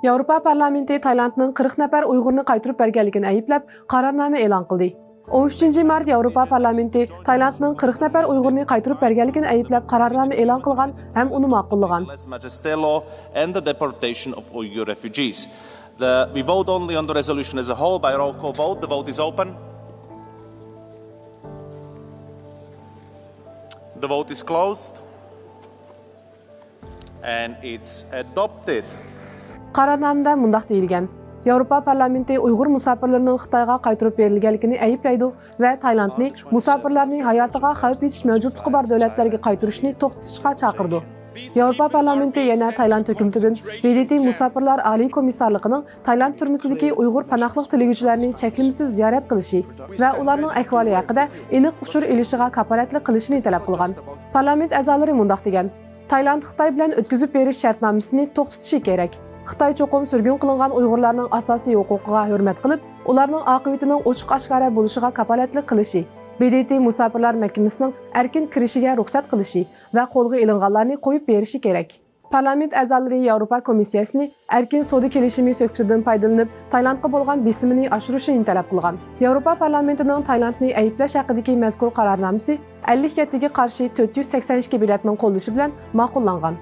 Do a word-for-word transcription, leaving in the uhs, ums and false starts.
ياۋروپا پارلامېنتى تايلاندنىڭ قىرىق نەپەر ئۇيغۇرنى قايتۇرۇپ بەرگەنلىكىنى ئەيىبلەپ، قارارنامە ئېلان قىلدى. ئون ئۈچىنچى مارت ياۋروپا پارلامېنتى تايلاندنىڭ قىرىق نەپەر ئۇيغۇرنى قايتۇرۇپ بەرگەنلىكىنى ئەيىبلەپ قارارنامە ئېلان قىلغان ھەم ئۇنى ماقۇللىغان. Less Majesté law and the deportation of Uyghur refugees. The, we vote only on the resolution as a whole by roll call vote. The vote is open. The vote is closed. And it's adopted. قارارنامىدە مۇنداق دېيىلگەن: ياۋروپا پارلامېنتى ئۇيغۇر مۇساپىرلىرىنىڭ خىتايغا قايتۇرۇپ بېرىلگەنلىكىنى ئەيىبلەيدۇ ۋە تايلاندنى مۇساپىرلارنى ھاياتىغا خەۋپ يېتىش مەۋجۇتلۇقى بار دۆلەتلەرگە قايتۇرۇشنى توختىتىشقا چاقىرىدۇ. ياۋروپا پارلامېنتى يەنە تايلاند ھۆكۈمىتىدىن ب د ت مۇساپىرلار ئالىي كومىسسارلىقىنىڭ تايلاند تۈرمىسىدىكى ئۇيغۇر پاناھلىق تىلىگۈچىلەرنى چەكلىمىسىز زىيارەت قىلىشى ۋە ئۇلارنىڭ ئەھۋالى ھەققىدە ئېنىق ئۇچۇر ئېلىشىغا كاپالەتلىك قىلىشىنى تەلەپ قىلغان. پارلامېنت ئەزالىرى مۇنداق دېگەن: تايلاند خىتاي بىلەن ئۆتكۈزۈپ بېرىش شەرتنامىسىنى توختىتىشى كېرەك. خىتاي چوقۇم سۈرگۈن قىلىنغان ئۇيغۇرلارنىڭ ئاساسىي ھوقۇقىغا ھۆرمەت قىلىپ، ئۇلارنىڭ ئاقىۋىتىنىڭ ئوچۇق-ئاشكارا بولۇشىغا كاپالەتلىك قىلىشى، ب د ت مۇساپىرلار مەھكىمىسىنىڭ ئەركىن كىرىشىگە رۇخسەت قىلىشى ۋە قولغا ئېلىنغانلارنى قويۇپ بېرىشى كېرەك. پارلامېنت ئەزالىرى ياۋروپا كومىسسىيەسىنى ئەركىن سودا كېلىشىمى سۆھبىتىدىن پايدىلىنىپ، تايلاندقا بولغان بېسىمىنى ئاشۇرۇشىنى تەلەپ قىلغان. ياۋروپا پارلامېنتىنىڭ تايلاندنى ئەيىبلەش ھەققىدىكى مەزكۇر قارارنامىسى ئەللىك يەتتىگە قارشى تۆت يۈز سەكسەن ئىككى بېلەتنىڭ قوللىشى بىلەن ماقۇللانغان.